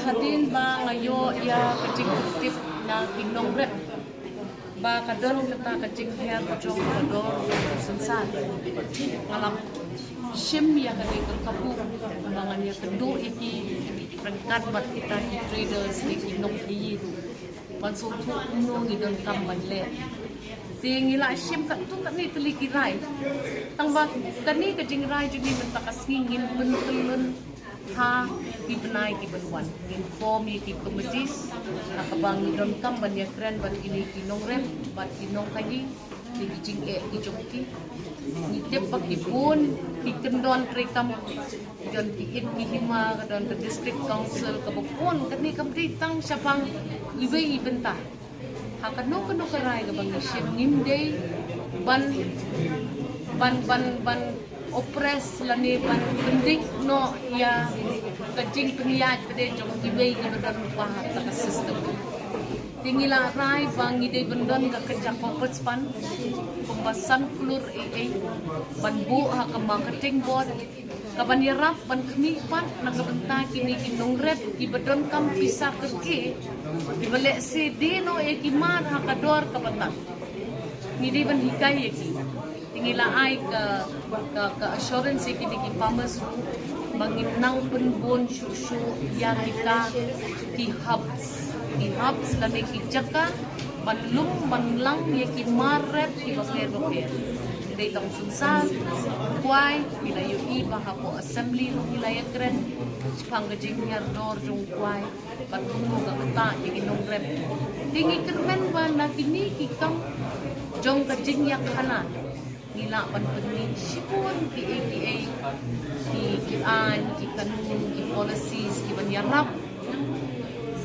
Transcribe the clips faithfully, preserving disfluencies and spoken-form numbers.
Hadien ba nga ïoh ïa ka jingtip na ki nongrep ba ka don kata ka jinghiar jong ka dor synsar, nga la shim ïa kane ka kabu ba ngan ïakynduh ïa ki ryngkat bad kita ki traders ne ki nongkhaïi ruh ban sngewthuh kumno ngi donkam ban leh. Te ngi la shim katto katne tylli ki rai. Tang ba kane ka jingrai jong ngi mynta ka sngi ngin pyntyllun ha ki bnai ki ban wan. Ngin form ïa ki committees ha kaba ngi donkam ban ïakren bad kine ki nongrep bad ki nongkhaïi, ki jingeh ki jong ki. Ngi tip ba ki bun ki kyndon treikam, ki don ki ïing ki hima, ka don ka district council, kaba bun. Kane kam dei tang shaphang iwei i bynta. Ha kano kano ka rai kaba ngi shim, ngim dei ban ban ban ban oppress lane ban pyndik noh ïa ka jingpynïaid pat jong iwei iba don lypa ha ka system. Te ngi la rai ba ngi dei ban don ka kynja corpus fund kumba san klur ei ei ban buh ha ka marketing board, kaban ïarap ban khmih pat na ka bynta kine ki nongrep kiba donkam pisa kyrkieh, kiba lehse die noh ïa ki mar ha ka dor kaba tang. Ngi dei ban hikai ïa ki. Te ngi la ai ka ka, ka assurance ïa kine ki farmers ruh ba ngin nang pynbun shuh shuh ïa kita ki hubs, ki hubs lane ki jaka ban lum ban lang ïa ki mar rep kiba pher ba pher. Dei tang Sunsat, Kwai, ngi la ïohi ba hapoh assembly ruh ngi la ïakren shaphang ka jinghiar dor jong Kwai bad kumno ka ktah ïa ki nongrep. Te ngi kyrmen ba na kine ki kam jong ka jingïakhana ngi lah ban pynmih shibun kiei kiei ki, ki aiñ, ki kanun, ki policies kiban ïarap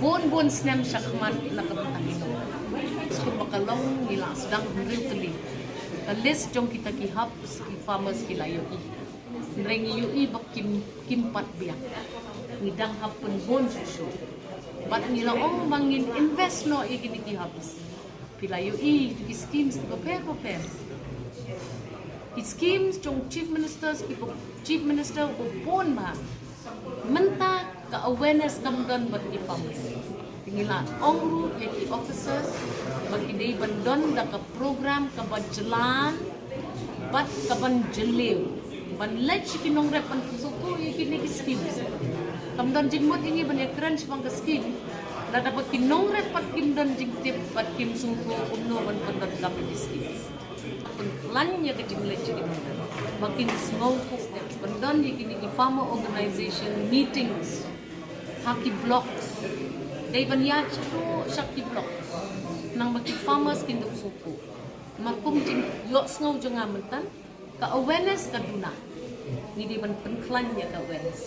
bun bun snem shakhmat na ka bynta ki nongrep. Skum ba ka long ngi la sdang hynriew tylli ka list jong kita ki hubs, ki farmers ki la ïohi. Hynrei ngi ïohi ba kim, kim pat biang. Ngi dang hap pynbun shuh shuh. Bad ngi la ong ba ngin invest noh ïa kine ki hubs. Phi la ïohi ki schemes kiba pher ba pher. Ki schemes jong Chief Ministers kiba, Chief Minister uba bun bha. Mynta ka awareness kam don bad ki farmers. Te ngi la ong ruh ïa ki officers ba ki dei ban don da ka program kaba jlan bad kaban jylliew ban leit sha ki nongrep ban pynsngewthuh ïa kine ki schemes. Kam don jingmut ïa ngi ban ïakren shaphang ka scheme lada ba ki nongrep pat kim don jingtip bad kim sngewthuh kumno ban pyndonkam ïa ki schemes. Pynkhlaiñ ïa ka jingleit sha ki nongrep ba kin sngewthuh, ban don ïa kine ki farmer organization meetings ha ki blocks. Dei ban ïaid sha ki blocks nang ba ki farmers kin dup sngewthuh. Ma kum jingïohsngew jong nga mynta, ka awareness ka duna. Ngi dei ban pynkhlaiñ ïa ka awareness.